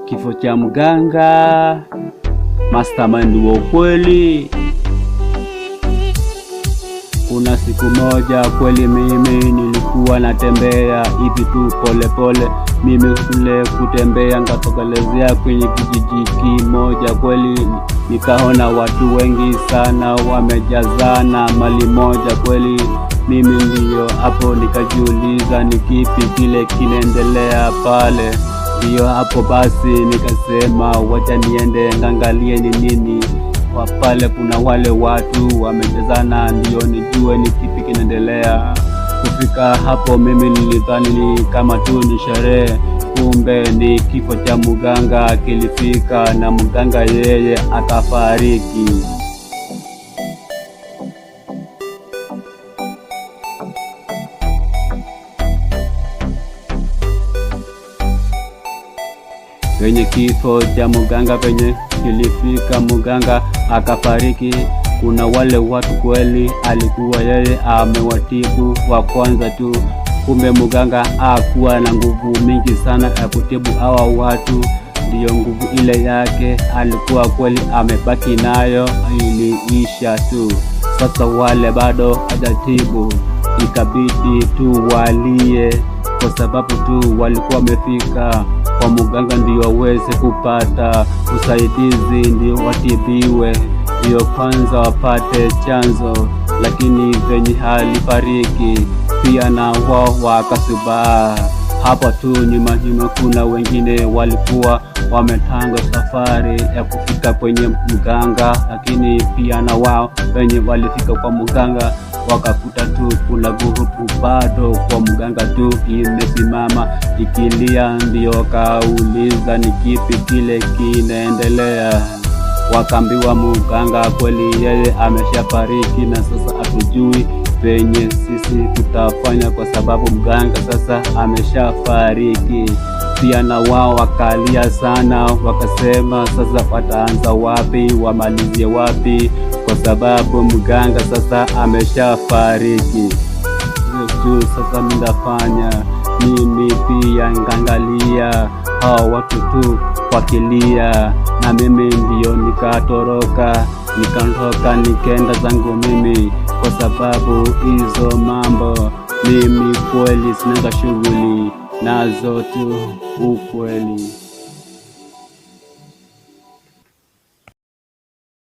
Kifo cha mganga, mastermind wa ukweli. Kuna siku moja kweli mimi nilikuwa natembea hivi tu polepole, mimi kule kutembea nkatokelezea kwenye kijiji kimoja kweli, nikaona watu wengi sana wamejazana mali moja kweli. Mimi ndiyo hapo nikajiuliza ni kipi kile kinaendelea pale. Ndiyo hapo basi nikasema wacha niende ngangalie ni nini kwa pale kuna wale watu wamejazana, ndiyo nijue ni kipi kinaendelea. Kufika hapo mimi nilidhani ni kama tu ni sherehe, kumbe ni kifo cha mganga kilifika, na mganga yeye akafariki. Penye kifo cha mganga penye kilifika, mganga akafariki. Kuna wale watu kweli alikuwa yeye amewatibu wa kwanza tu, kumbe mganga hakuwa na nguvu mingi sana ya kutibu hawa watu. Ndiyo nguvu ile yake alikuwa kweli amebaki nayo iliisha tu. Sasa wale bado hajatibu, ikabidi tu walie kwa sababu tu walikuwa wamefika kwa mganga ndio waweze kupata usaidizi, ndio watibiwe, ndio kwanza wapate chanzo. Lakini venye halifariki pia na wao wakasubaa. Hapa tu nyuma nyuma, kuna wengine walikuwa wametanga safari ya kufika kwenye mganga, lakini pia na wao wenye walifika kwa mganga wakakuta tu kuna gurupu bado kwa mganga tu imesimama ikilia, ndio kauliza ni kipi kile kinaendelea. Wakaambiwa mganga kweli yeye ameshafariki, na sasa hatujui venye sisi tutafanya kwa sababu mganga sasa ameshafariki. Pia na wao wakalia sana, wakasema sasa wataanza wapi, wamalizie wapi, kwa sababu mganga sasa ameshafariki. Tu sasa mindafanya mimi pia ngangalia hawa watu tu wakilia, na mimi ndiyo nikatoroka, nikaondoka nikenda zangu mimi, kwa sababu hizo mambo mimi kweli sinaga shughuli nazo tu ukweli.